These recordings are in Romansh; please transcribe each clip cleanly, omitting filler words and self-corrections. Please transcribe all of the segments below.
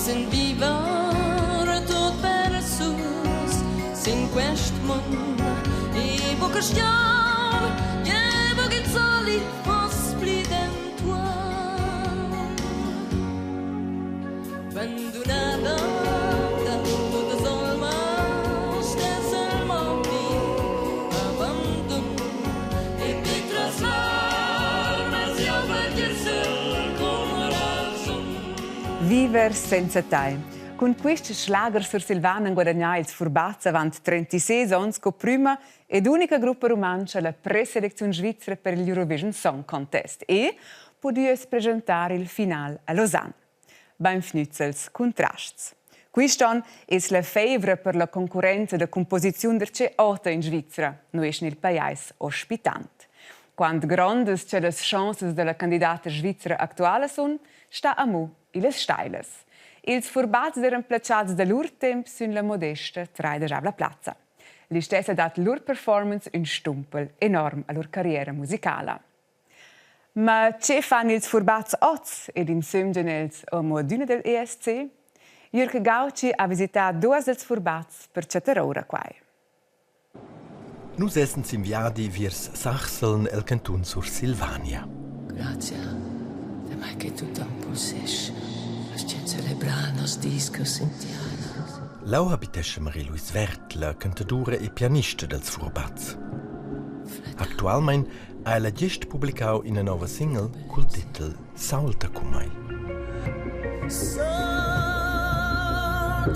Sin viver tut persuls sin quest mund e buca stial, che buc il solit foss pli dentuorn. Bandunada da tuttas olmas stess el mo pli abandun e pitras larmas jeu perdir sul corazun. Viver senza tai. Cun quist schlagher sursilvan han guadagnà ils Furbaz avant 36 ons sco prüma ed unica gruppa rumantscha la preselecziun svizra per il Eurovision Song Contest e pudü es preschantar il final a Lausanne. Bainvgnüts els cuntrasts. Quist on es la feivra per la concurrenza da cumposiziun darcheu ota in Svizra, nu es il pajais ospitant. Quant grondas cha las chanzas da la candidata svizra actuala sun, sta amo illas stailas. Ils furbats d'eiran plazchats da lur temp sün la modesta traideschavla plazza. Listess ha dat lur performance ün stumpel enorm a lur carriera musicala. Ma che fan ils furbats oz ed insümgian els amo adüna del ESC? Jürg Gautschi ha visità duos dels furbats per chattar oura quai. Nus essens in viadi viers Sachseln el cantun Sursilvania. Grazia, damai che tu t'ampulsesch, astgien celebrar nos dis che sentian. Leu habitescha Marie-Louise Wert, la cantadura e pianista dels Furbats. Actualmein ha ella gest publicau ina nova single cul titel Saulta cu mei. Salta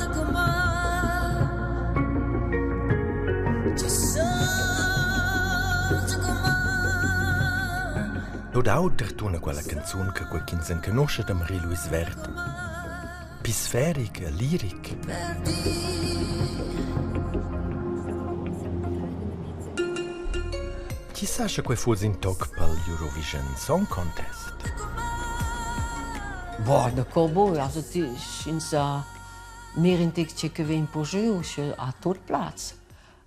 cu mei. Lod auter tuna quella canzun che quei ch'ins enconuscha da Marie-Louise Wert. Pi sferic e liric. Chi sa sche quei fuss in toc pel Eurovision Song Contest? Boah, da co bu, also ti sch'ins sa mir in tic che vegn purschü, sche ha tut plaz.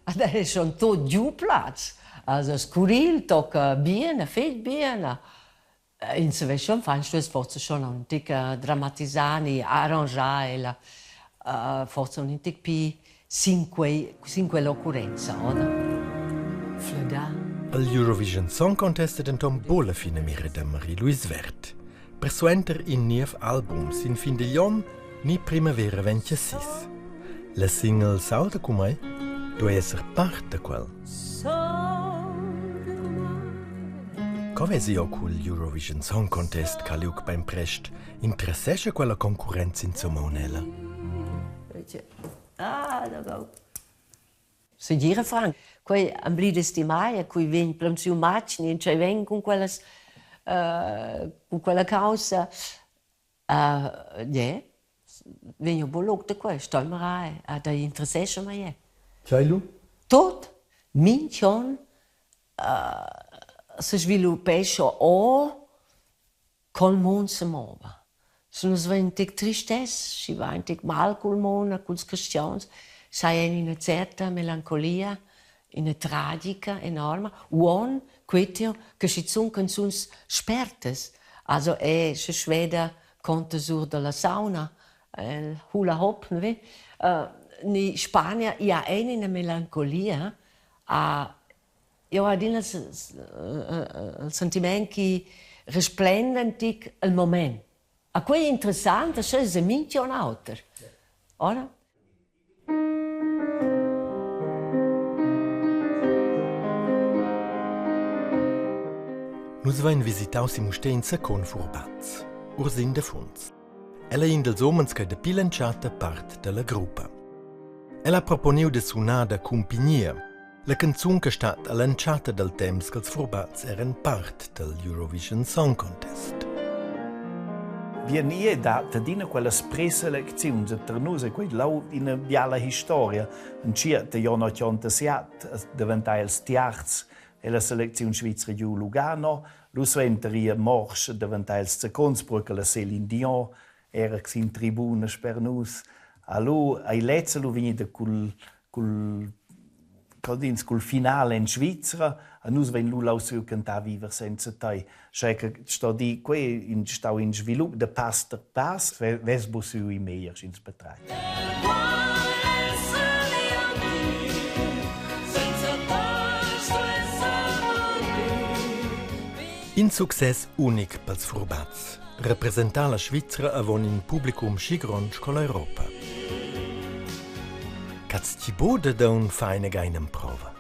Ad è schon tot giu plaz. Also scurril tocca bien, fetg bien. Ins savess schon far, ins stuess forsa schon aunc in tic dramatisar ni arrangiar ella forsa aunc in tic pli sin quei sin quella occurrenza, oder? Flödà. Al Eurovision Song Contest è denton buca la finamira da Marie-Louise Wert. Persuenter in niev album sin fin digl onn ni primavera 26. La single Saulta cu mei duei esser part da quel. Co vesi jeu cul Eurovision Song Contest ch'ha liug beinprest? Interessescha quella concurrenza insumma ella? Ah, da go. Segira franc. Quei emblidas ti mai e cui vegn plaunsiu matg ni tgei vegn cun quellas cun quella caussa. Yeah, vegn buc luc da quei, stoi mirar, da interessescha mei è. Tgei lu? Tut, minch'onn sesviluppescha o col mund semova. Sche nus vein in tec tristess, schi va in tec mal cul mund e culs cristians, sai en ina certa melancolia, ina tragica enorma. Uonn quetiu che schizun canzuns spertas, also è sche Schweda conta sur dalla sauna, el hula hop, ne ve? Ni Spania, ja ein ina melancolia, a Jau hai adina il sentiment chi resplenda ün tic il mumaint. A quei è interessant, sche es mincha ün auter. Oder? Nus vein visitau si Mustér in secund furbaz, Ursin Defuns. Ella ei in dals umens che dapi l'entschatta part dalla gruppa. El ha proponiu da sunar da cumpignia, la canzun che stat all'entschatta dal temps ch'els furbaz eran part dal Eurovision Song Contest. Vieni e dat adina quellas preselecziuns e per nus è quei lau ina biala historia. En tschiert Jon 87 daventai els tiarts ella selecziun svizra giu Lugano, lu suenter ir morsch daventai els seconds che la Céline Dion era sin tribuna sper nus. Allu ei lezza lu vegnida cul cul Codins cul final en Svizra, a nus vein lu lau saviu cantar Viver senza tei. Schei che sto dir, quei è stau in svilup da pass per pass, vess bu saviu ir meglier sch'ins patratg. In success unic pels furbazs. Representar la Svizra avon in publicum schi grond sco l'Europa. Caz ti bod da un feine emprova.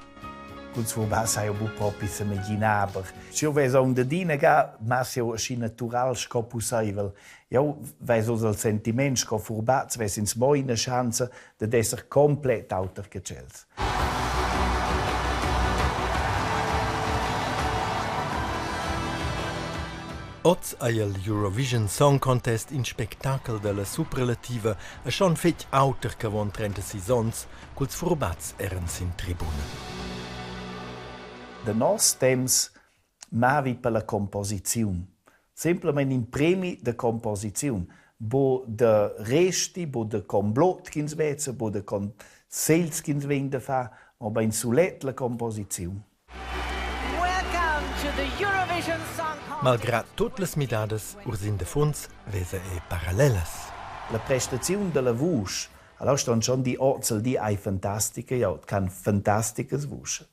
Culs furbazs hai bu propi semeginar, aber sch'jeu vess aunc d'adina ga mass jeu aschi natural sco pusseivel. Jeu vess uss il sentiment sco furbaz vess ins mo ina schanza dad esser complet auter che tschels. Oz ei il Eurovision Song Contest in spectacel dalla superlativa e schon fetg auter che avon 36 onns, culs furbazs eran sin tribuna. Da nos temps mavi per la composiziun. Semplamein in premi da composiziun, bo da resti, bo da complot ch'ins vezza, bo da consegls ch'ins vegn da far, mobein sulet la composiziun. Malgrad tut las midadas Ursin Defuns vesa ei parallelas. La prestaziun dalla vusch, allora ston schon die Orzel, die ei fantastica, ja, kann fantasticas vusch.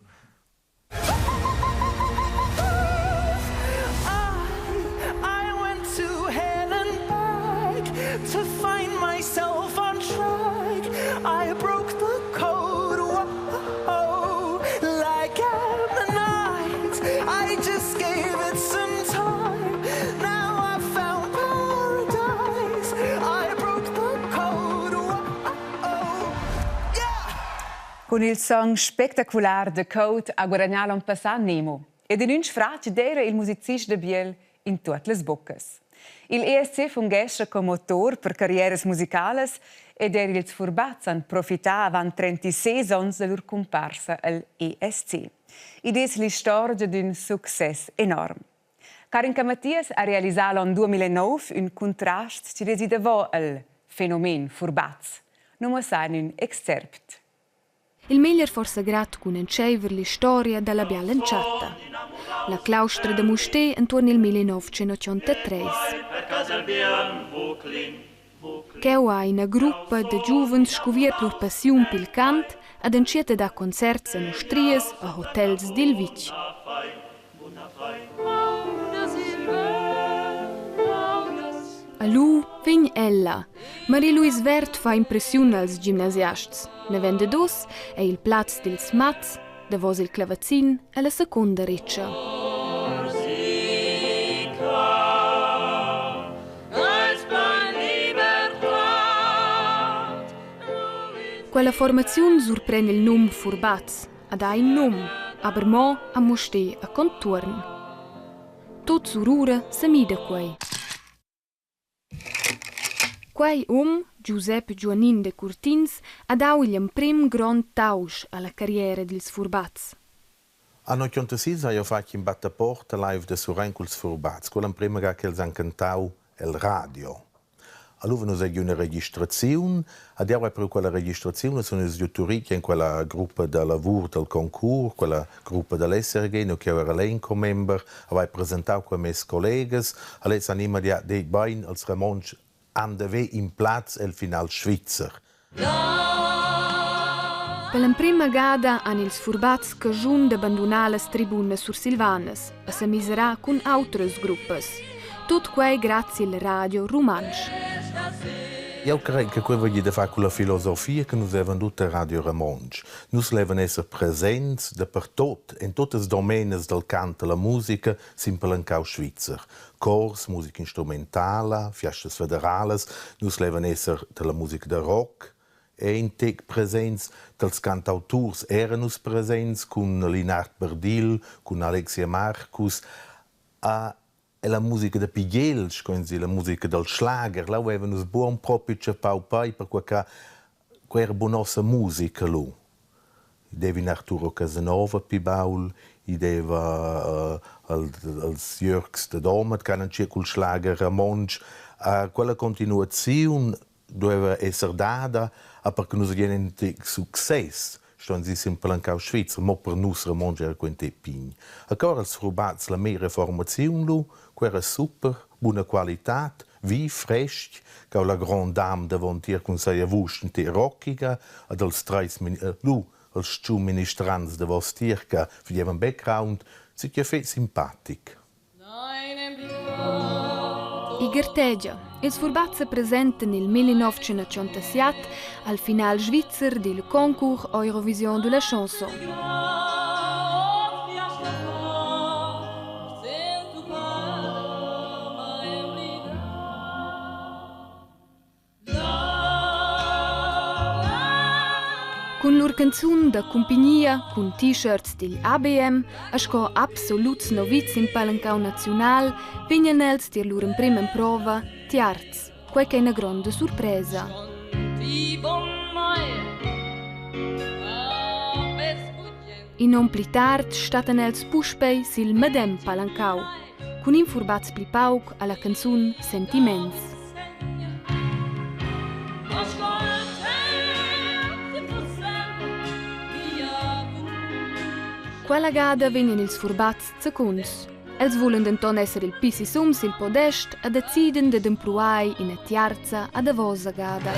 Cun il song spectacular The Code ha guadagnà l'on passà Nemo. Ed in ün sfratg d'eira il musicist da Biel in tuot las boccas. Il ESC fungescha co motor per carrieras musicalas ed eir ils furbazs han profità avant 36 ons da lur cumparsa al ESC. Id es l'istorgia d'ün success enorm. Karin Camathias ha realisà l'on 2009 ün cuntrast chi es i davo al fenomen furbaz. Nu muossain ün excerpt. Il meglier forsa grad cun entscheiver l'istoria dalla bial'entschatta. La claustra da Mustér entuorn il 1983. Cheu ha ina gruppa da giuvens scuviert lur passiun pil cant ed entschiet a dar concerts en ustrias e hotels dil vitg. A lu vegn ella. Marie-Louise Wert fa impressiun als gimnasiasts. Naven dad uss ei il plaz dils mats davos il clavazin ella secunda retscha. Quella formaziun surpren il num Furbaz ad ha in num, aber mo a Mustér a contuorn. Tut surura semida quei. Quei um, Giusep Giuanin de Curtins, ha dau igl emprem grond tausch alla carriera dils furbazs. Anno 86 hai jeu fatg in battaporta live da Surrein culs furbazs, quella emprema ga ch'els han cantau el radio. Allura nus hai giu üna registraziun, ad jau hai priu quella registraziun e sun ius giu Turitg en quella gruppa da lavur dal concours, quella gruppa dall'SRG, nu ch'jeu era leu in commember, havai presentau qua mes collegas, a lez han immediat detg bein, els Romontschs han d'haver in plaz el final svizzer. Per l'emprima gada han ils furbazs caschun da bandunar las tribunas sursilvanas e semiserar cun autras gruppas. Tut quei grazie al radio rumantsch. Eu crei che quei vegli da far culla filosofia che nus havevan tut a Radio Romontsch. Nus levan esser presents dapertot, en tuttas domenas dal cant e la musica sin palancau svizzer. Chors, musica instrumentala, fiastas federalas, nus levan esser dalla musica da rock, ein tec presents, dals cantauturs eran nus presents cun Linard Berdil, cun Alexia Marcus, a e la musica da Pighel, sco ins di, la musica dal schlager, là avevan nus buon propi tschappau pei, perquei che quei era bu nossa musica lu. I deva in Arturo Casanova pli baul, i deva als Jörgs da Domat che han entschiet cul schlagher romontsch. Quella continuaziun dueva esser dada, a per che nus hagien in success. ston si sin palancau svizzer, mo per nus romontsch era quei in pign. A cor els Furbaz la mera formaziun lu, quella era super, buna qualitad, viv, frestg, cau la grande dame davontier cun seia vusch in te rockiga, ad els treis lu els tschun ministrants davos tier che fagevan background, si che fetg simpatic. I gartegia. Ils furbazs sepresentan il 1987 al final svizzer dil concours Eurovision de la chanson. Cun lur canzun da cumpignia cun t-shirts digl ABM e sco absoluts novizs in palancau naziunal vegnan els tier lur emprema emprova tiarz, quei ch'ei ina gronda surpresa. In onn pli tard stattan els puspei sil medem palancau, cun in furbaz pli pauc alla canzun Sentiments. Quella gada vegnan ils furbazs zacuns. Els vulan denton esser il pli sisum sil podest e deciden dad empruar ina tiarza a davosa gada.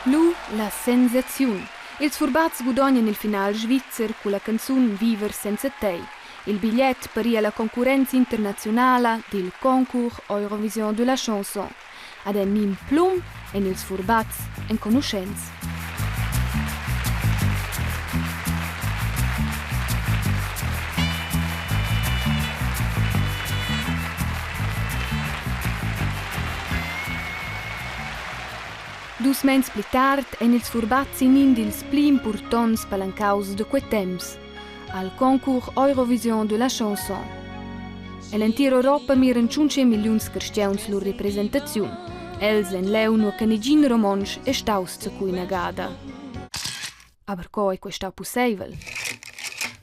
Lu la sensaziun. Ils furbazs gudognan il final svizzer culla canzun Viver senza tei. Il bigliet per ir alla concurrenza internaziunala dil concours Eurovision de la chanson. Ad en in plum ein ils furbazs enconuschents. Dus meins pli tard ein ils furbazs in in dils pli impurtonts palancaus da quei temps, al concours Eurovision de la chanson. Ell'entira Europa miran tschunche milliuns carstgauns lur representaziun. Els ein leu nua che negin romontsch è staus zacu inagada. Aber co ei quei stau pusseivel?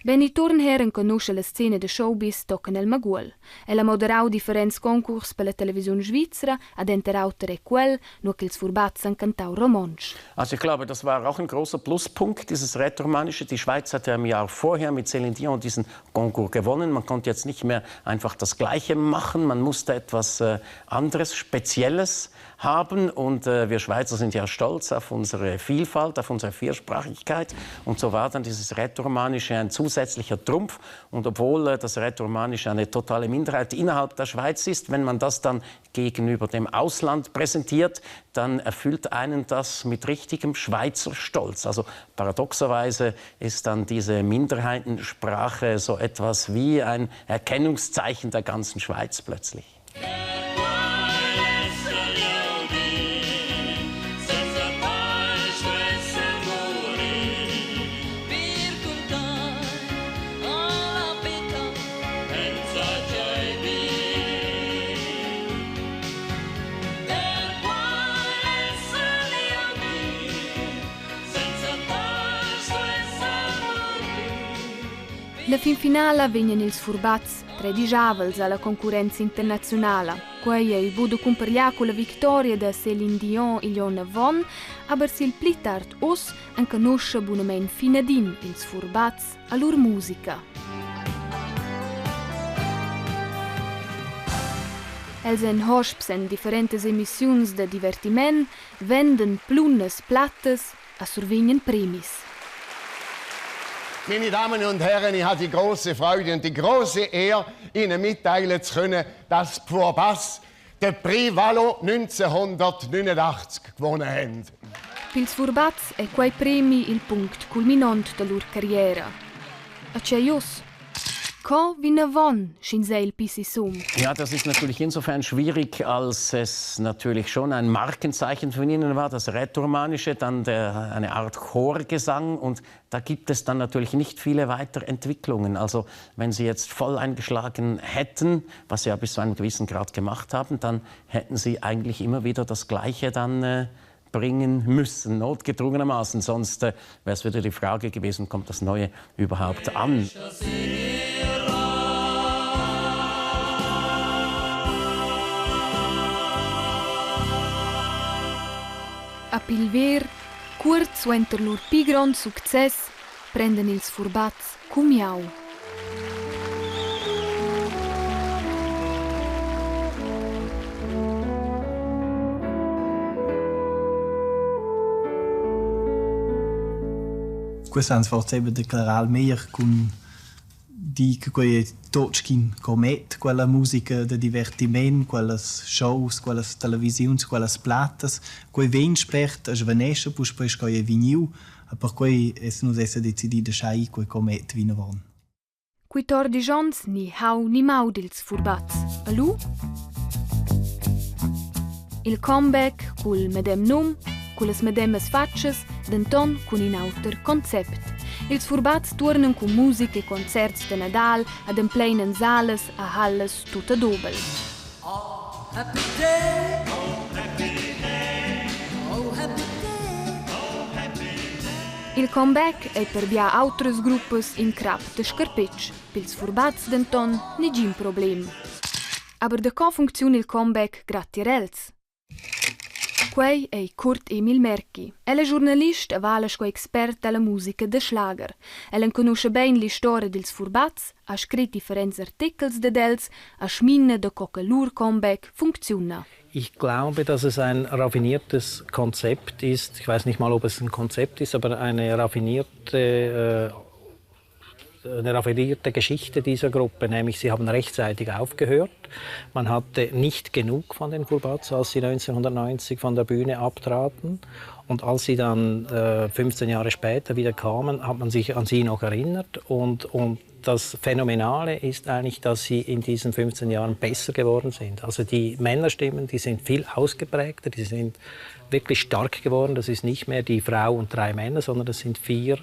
Benny Thurnherr enconuscha la scena da showbiz tochen el maguol. El ha moderau differents concours per la televisiun svizra, ad denter auter è quel, nua ch'ils furbazs han cantau romontsch. Also ich glaube, das war auch ein großer Pluspunkt, dieses Rätoromanische. Die Schweiz hatte im Jahr vorher mit Céline Dion diesen Concours gewonnen. Man konnte jetzt nicht mehr einfach das Gleiche machen, man musste etwas äh, anderes, Spezielles haben. Und äh, wir Schweizer sind ja stolz auf unsere Vielfalt, auf unsere Viersprachigkeit. Und so war dann dieses Rätoromanische ein zusätzlicher Trumpf. Und obwohl äh, das Rätoromanische eine totale Minderheit innerhalb der Schweiz ist, wenn man das dann gegenüber dem Ausland präsentiert, dann erfüllt einen das mit richtigem Schweizer Stolz. Also paradoxerweise ist dann diese Minderheitensprache so etwas wie ein Erkennungszeichen der ganzen Schweiz plötzlich. La fin finala vegnan ils furbazs tredigiavels alla concurrenza internaziunala. Quei ei buca cumparegliar culla victoria da Céline Dion igl onn avon, aber sil pli tard uss enconuscha bunamein finadin ils furbazs a lur musica. Els ein hosps en differentas emissiuns da divertiment, venden plunas plattas a survegnan premis. Meine Damen und Herren, ich habe die große Freude und die große Ehre, Ihnen mitteilen zu können, dass Purbass den Prix Valo 1989 gewonnen haben. Pils furbazs ei quei premi il punct culminont da lur carriera. A tgei uss? Co vinavon, sch'ins ei il pisissum? Ja, das ist natürlich insofern schwierig, als es natürlich schon ein Markenzeichen von ihnen war, das Rätoromanische, dann der, eine Art Chorgesang und da gibt es dann natürlich nicht viele Weiterentwicklungen. Also wenn sie jetzt voll eingeschlagen hätten, was sie ja bis zu einem gewissen Grad gemacht haben, dann hätten sie eigentlich immer wieder das Gleiche dann äh, bringen müssen, notgedrungenermaßen. Sonst äh, wäre es wieder die Frage gewesen, kommt das Neue überhaupt an? A pilver, cuort suenter lur pli grond success, prendan ils furbazs cumiau. Questa ans forsa eben declarar meglier cun dir che quei ei tut sc'in comet, quella musica da divertiment, quellas shows, quellas televisiuns, quellas plattas. Quei vegn spert e svanescha puspei sco ei vegniu e perquei essan nus esser decidi da schar ir quei comet vinavon. Quittordisch onns ni hau ni mau dils furbazs. E lu? Il comeback cul medem num, cullas medemas fatschas, denton cun in auter concept. Ils furbazs tuornan cun musica e concerts da Nadal ad empleinen salas a hallas tut a dobel. Oh, happy day. Oh, happy day. Oh, happy day. Oh, happy day. Il comeback ei per bia autras gruppas in crap da scarpetsch, pils furbazs denton negin problem. Aber da co funcziuna il comeback grad tier els? Quei ei Kurt Emil Merki. El ei schurnalist e vala sco expert dalla musica da schlagher. El enconuscha bein l'istoria dils furbazs, ha scret differents artechels dad els, ha smina daco che lur comeback funcziuna. Ich glaube, dass es ein raffiniertes Konzept ist. Ich weiß nicht mal, ob es ein Konzept ist, aber eine raffinierte äh, eine raffinierte Geschichte dieser Gruppe, nämlich sie haben rechtzeitig aufgehört. Man hatte nicht genug von den Furbats, als sie 1990 von der Bühne abtraten. Und als sie dann äh, 15 Jahre später wieder kamen, hat man sich an sie noch erinnert. Und, und das Phänomenale ist eigentlich, dass sie in diesen 15 Jahren besser geworden sind. Also die Männerstimmen, die sind viel ausgeprägter, die sind wirklich stark geworden. Das ist nicht mehr die Frau und drei Männer, sondern das sind vier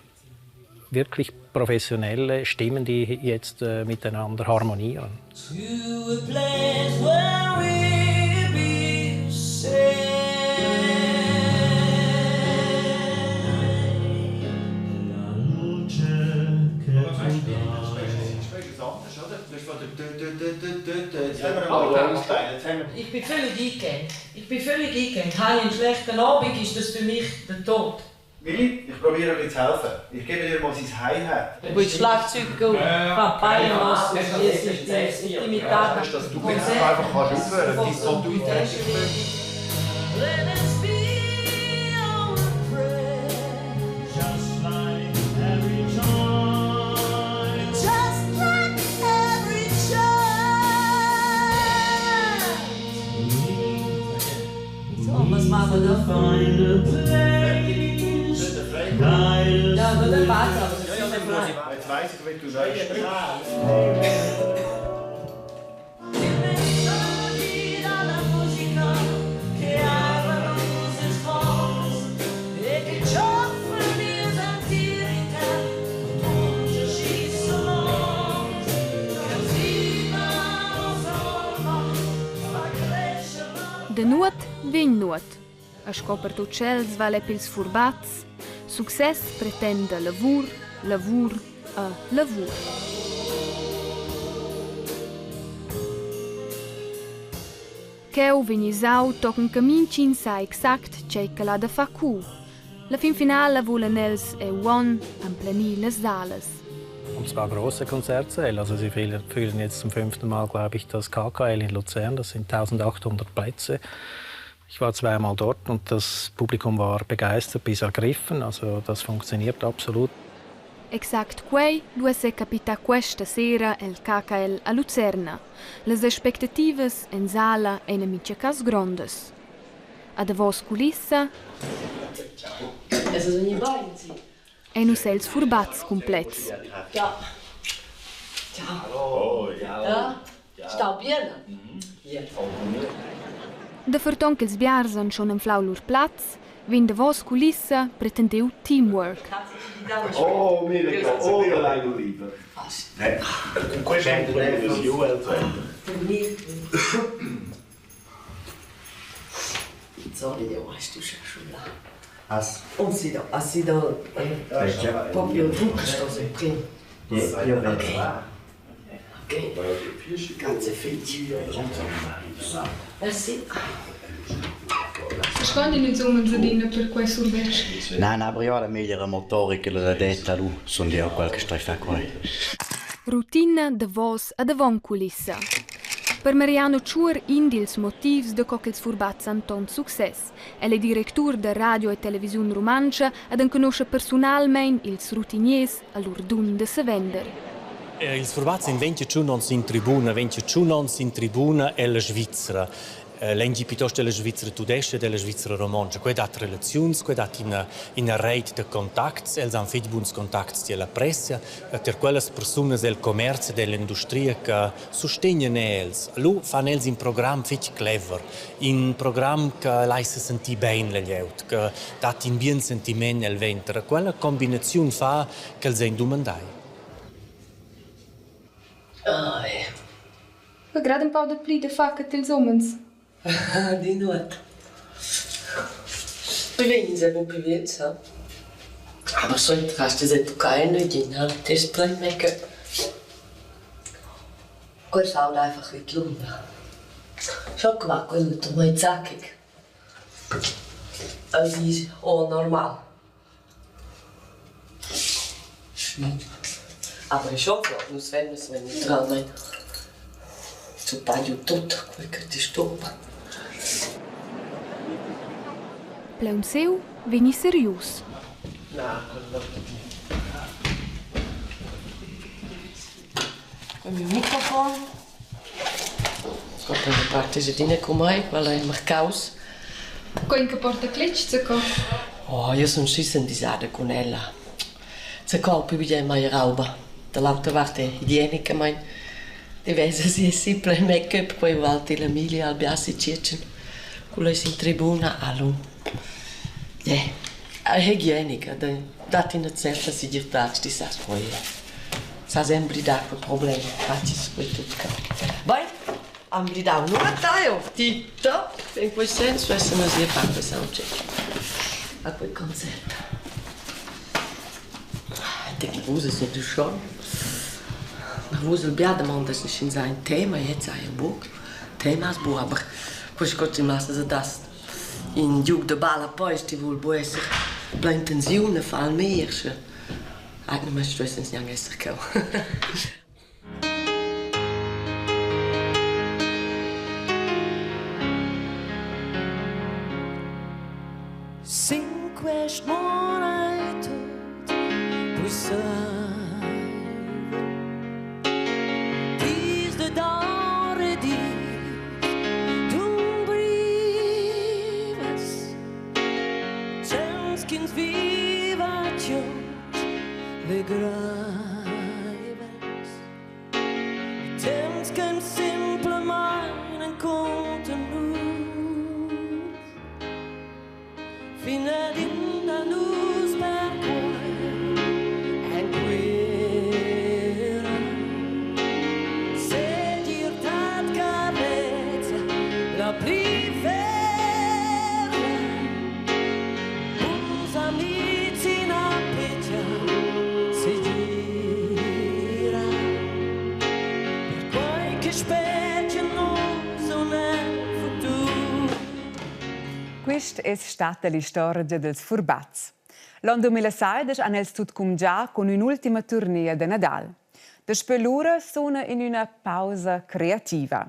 wirklich professionelle Stimmen, die jetzt äh, miteinander harmonieren. To a place where we be safe. Ich bin völlig eingegangen. Ich bin völlig eingegangen. Habe ich einen schlechten Abend, ist das für mich der Tod. Willi, ich probiere ein bisschen zu helfen. Ich gebe dir mal sein Hi-Hat. Wo das Schlagzeug geht, Papaya, Dass du jetzt einfach kannst aufhören, dein so du So, was machen wir da? Ja, nur der Vater, aber das ist frei. Jetzt weiss ich, wie du neu sprichst. De nuot vegn nuot. E sco per tut tschels vala pils furbazs, success pretenda lavur, lavur e lavur. Cheu vegn isau tochen che mintgin sa exact tgei ch'el ha da far cu. La fin finala vulan els e uonn emplenir las salas. Und zwar große Konzertsäle. Also sie füllen jetzt zum fünften Mal, glaube ich, das KKL in Luzern. Das sind 1800 Plätze. Ich war zweimal dort und das Publikum war begeistert bis ergriffen. Also das funktioniert absolut. Exact quei duess capitar questa sera el KKL a Lucerna. Las aspectativas en sala ein en mintga cass grondas. A davos culissa ein uss els furbazs cumplets. Ja. Ciao. Ciao. Stau bien? Daferton ch'ils biars han schon anflau lur plaz, vegn davos culissa pretendiu teamwork. Oh, mira, oh, l'oliva. Questo è Sorry, weißt du schon là. Und si da, si da proprio druck sto sempre. Ok. Ok. Grazie fetg. Merci. Scondi ils umens adina per quei survetsch? Na, na, aber io la meglio motorica la detta lu, sun io quel che stai fa quei. Rutina davos ad avon culissa. Per Mariano Tschuor in dils motivs daco ch'ils furbazs han ton success. El è directur da radio e televisiun rumantscha ed enconuscha persunalmein ils routiniers a lur dun da sevender. Ils furbazs ein 21 onns in tribuna, 21 onns in tribuna ella Svizra. L'engi piuttosto della Svizzera tudesca e della Svizzera romontscha. Quei dat relaziuns, quei dat ina, ina reit da contacts, els han fetg buns contacts tier la pressa, tier quellas persunas el commerzi dell'industria che sustegnan els. Lu fan els in program fetg clever, in program che lai sesentir bein la glieud, che dat in bien sentiment el venter. Quella combinaziun fa ch'els ein dumandai. Ai. Grad empau dapli da far che tiels umens. Di nuot. Poi vegn ins buca pli vegls, ha. Aber so entras es tuccai negin, ha. Tes plein make-up. Quel sauda einfach vidlunder. Schau qua, quel è zackig. Also, oh, normal. Aber schon nus vein nus vein naturalmein zuppau giu tut quei che ti stuppa. Plaunsiu vegni serius. Na, quello Col mio microfon. Sco per parte adina cun mei, quella ei marcaus. Co in che porta cletg zaco? Oh, io sun schi s'endisada cun ella. Zaco pli bia mai rauba. Dall'autra vart è igienicamaing diversa si simpla il make-up, quei ualti l'Emilia al Biasi Tschiertschen. Culla es in tribuna, allo. Yeah, è igienica, dat ina certa segirtad, ti sas quei. Sa emblidar quei problem, facis quei tut ca. Bein, emblidau nuot hai tip top. In quei sens vessen nus ir far quei soundcheck a quei concert. Nervus sun du schon. Nervus il bia damondas sch'ins ha in tema, jetzt hai jeu buc. Temas buc, aber quei sco ti massas das in giug da balla poi ti vul buc esser plein tensiun e far il meglier, sche Eigentlich stuessen ins gnanc esser cheu. Sin quest mund ei tut pusseivel. Dis de d'aur e dis d'umbrivas. Temps ch'ins viva tut legreivels. Temps ch'en simplamain encunter nus. Fin ad in da nus per quai en Cuira. Segirtad carezza la pli vera. Buns amici na pecia segira. Per quai che spetga nus nel futur. Quist es stata l'istorgia dels furbazs. L'on 2016 han els tut cumgià cun ün'ultima turnea da Nadal. Daspö lura suna in üna pausa creativa.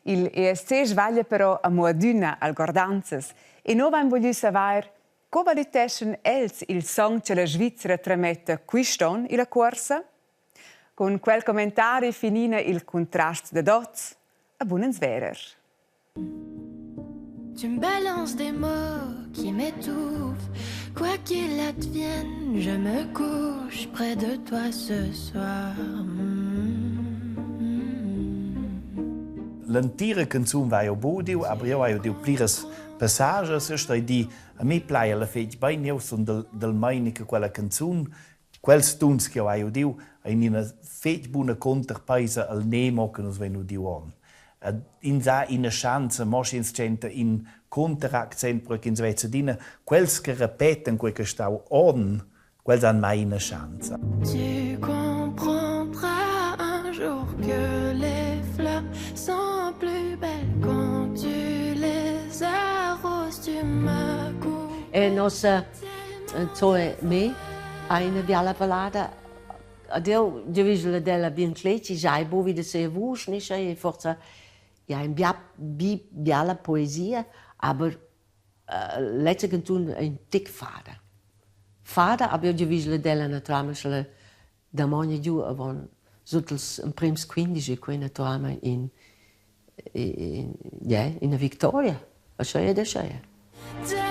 Il ESC svaglia però amo adüna algordanzas e no vain voglü savair co valüteschan els il song cha la Svizra trametta quist on illa cuorsa? Cun quel commentari finina il cuntrast dad hoz. A bun ans verer. Tu me balances des mots qui m'étouffent. Quoi qu'il advienne, je me couche près de toi ce soir. Mmh. L'entira canzun vai jeu buc udiu, aber jeu hai udiu pliras passages e stoi dir, a mi plai ella fetg bein, jeu sun del, del meini che quella canzun, quels tuns che jeu hai udiu, ein ina fetg buna contrapeisa al Nemo che nus vein udiu uonn. Ed ins ha ina schanza, mo sch'ins tschenta in cunteraccent, perché ins veza adina quels che repeten quei che stau on, quels han mai ina schanza. Tu comprendras un jour que les fleurs sont plus belles quand tu les arroses, tu m'as E nossa Zoe me ha ina biala ballada. Ad eu giavüsch ad ella bien cletg, giai bu vi da sia vusch, ne sche forza ja in bia bi biala poesia, aber lezza canzun è in tic fada. Fada, aber eu giavüsch ad ella naturalmente sche la damogna giu avon sut ils emprims 15 e quei naturalmente in, in, ja, ina victoria. Aschia ed aschia.